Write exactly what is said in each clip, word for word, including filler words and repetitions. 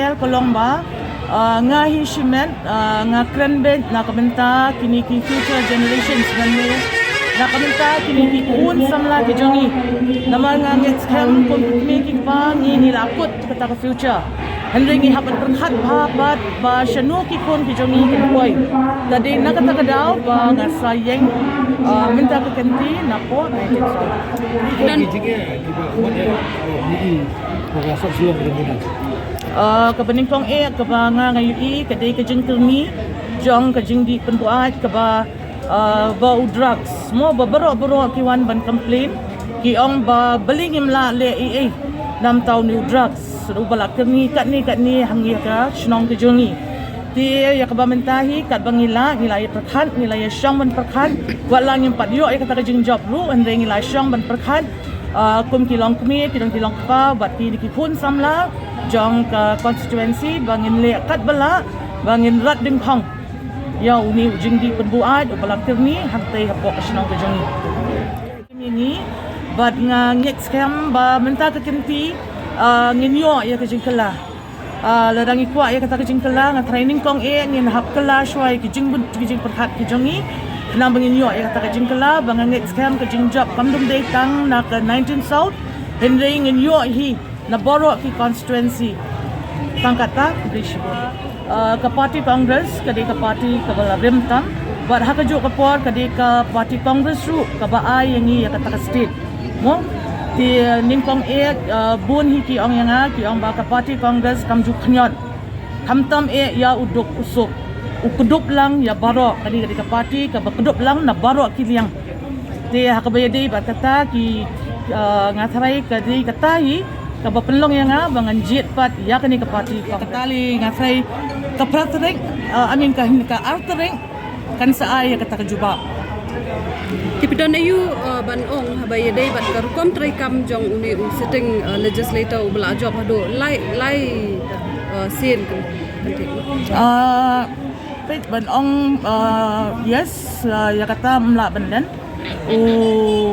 Ka long ba, ah, nga hi shimet, ah, nga kren beit na ka bynta kine ki future generations, na ka bynta kine ki khun samla ki jong ngi. Namar nga ngeit skhem kum ki kmie ki kpa ngi, ngi la kut kata ka future. Hynrei ngi hap ban pyrkhat bha pat ba shano ki khun ki jong ngi kin poi. Ka dei na kata ka daw ba nga sa ïeng, ah, mynta ka kynti napoh nineteen South. Dan Ah, kaba nyngkong eh kaba nga nga ïohi ka dei ka jingkyrni jong ka jingdih pynbuaid kaba, ah, ba u drugs. Mo ba baroh baroh ki wan ban complain, ki ong ba balei ngim lah leh ei ei namar une u drugs. Shu ba la kyrni katne katne ha ngi ha ka shnong ka jong ngi. Te ïa kaba mynta hi katba ngi lah, ngi lah ïa pyrkhat, ngi lah ïa shong ban pyrkhat. Wat la ngim pat ïoh ïa kata ka jingjop ruh, hynrei ngi lah shong ban pyrkhat. Ah, kum ki longkmie, ki don ki longkpa bad kine ki khun samla jong ka constituency ba ngin leh katba lah ba ngin rat dyngkhong ïa une u jingdih pynbuaid uba la kyrni hangtei hapoh ka shnong ka jong ngi. Ngi bad nga ngeit skhem ba mynta ka kynti, ah, ngin ïoh ïa ka jingkylla. Ah, lada ngi kwah ïa kata ka jingkylla, nga tharai nyngkong eh ngin hap kylla shuwa ïa ki jingbun, ki jingpyrkhat ki jong ngi. Khnang ba ngin ïoh ïa kata ka jingkylla, ba nga ngeit skhem ka jingjop kam dum dei tang na ka nineteen South, hynrei ngin ïoh hi na baroh ki constituency. Tang kata, khublei shibun. Ah, ka party Congress ka dei ka party kaba la rim tam, bad ha kajuh ka por ka dei ka party Congress ruh kaba ai ïa ngi ïa kata ka state. Mo, te nyngkong eh, ah, bun hi ki ong ïa nga, ki ong ba ka party Congress kam ju khñiot. Khamtam eh ïa u duk u suk, u kdup lang ïa baroh, ka dei, ka dei ka party kaba kdup lang na baroh ki liang. Te ha kaba ïadei bad kata ki, ah, nga tharai ka dei kata hi kaba pynlong ïa nga ba ngan jied pat ïa kane ka party. Kata lei nga tharai ka phra tarik, ah, I mean ka, ka ar tarik kan sa ai ïa kata ka jubab. Te phi don aïu, uh, ban ong haba ïadei bad ka rukom treikam jong une u sitting, uh, legislator uba la jop haduh lai, lai, uh, sien kan, kan thik? Uh, peit ban ong, uh, yes, uh, ïa kata ym lah ban len. U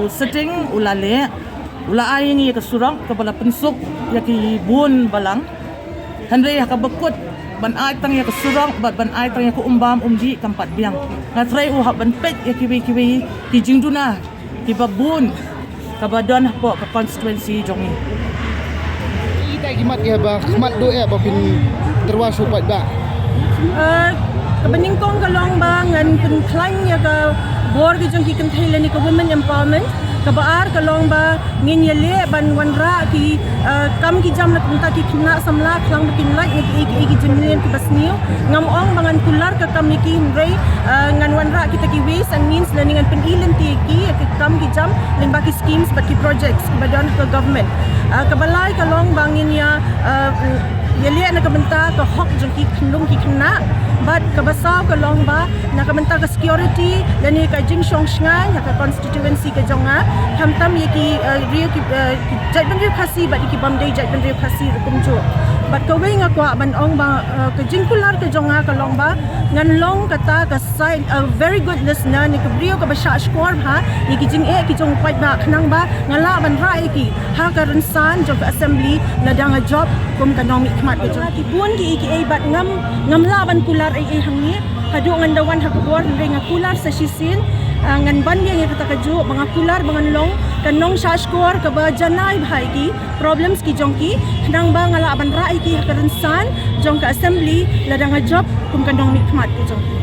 sitting u la leh, u la ai ïa ngi ïa ka surok kaba la pynsuk ïa ki bun balang. Hynrei ha kaba kut ban ai tang ïa ka surok bad ban ai tang ïa ka um bam um dih kam pat biang. Nga tharai u hap ban peit ïa kiwei kiwei ki jingduna kiba bun kaba don hapoh ka constituency jong ngi. Ita ki mat ïa ba khmat duh ïa ba phin tyrwa shu paidbah. Ah, kaba nyngkong ka long ba ngan pynkhlaiñ ïa ka bor ki jong ki kynthei lane ka women empowerment. Kaba ar ka long ba ngin ïaleh ban wanrah ki, ah, kam ki jam na ka bynta ki khynnah samla khnang ba kin lait na kiei kiei ki jingmlien kiba sniew. Ngam ong ba ngan kular ka kam ïa ki hynrei, ah, ngan wanrah kita ki ways and means lane ngan pyni lynti ïa ki ïa ki kam ki jam lyngba ki schemes bad ki projects kiba don ha ka government. Ah, kaba lai ka long ba ngin ïa, ah, ïaleh na ka bynta ka hok jong ki khyndong ki khynnah. Bad kaba saw ka long ba na ka bynta ka security lane ka jingshong shngaiñ ha ka constituency ka jong nga, khamtam ïa ki, eh, riew ki, eh, ki jaitbynriew Khasi bad ïa ki bym dei jaitbynriew Khasi ruh kumjuh. Bad kawei nga kwah ban ong ba, eh, ka jingkular ka jong nga ka long ba ngan long kata ka side, a very good listener, ne ka briew kaba shah shkor bha ïa ki jingeh ki jong u paidbah khnang ba nga lah ban rah ïa ki ha ka rynsan jong ka assembly lada nga jop kum ka nongmihkhmat ka jong ki. Bun kiei kiei bad ngam, ngam lah ban kular ei ei hangne. Haduh ngan da wan ha ka bor hynrei nga kular sa shisien, ah, ngan ban biang ïa kata kajuh ba nga kular ba ngan long ka nongshah shkor kaba janai bha ïa ki problems ki jong ki khnang ba nga lah ban rah ïa ki ha ka rynsan jong ka assembly lada nga jop kum ka nongmihkhmat ka jong ki.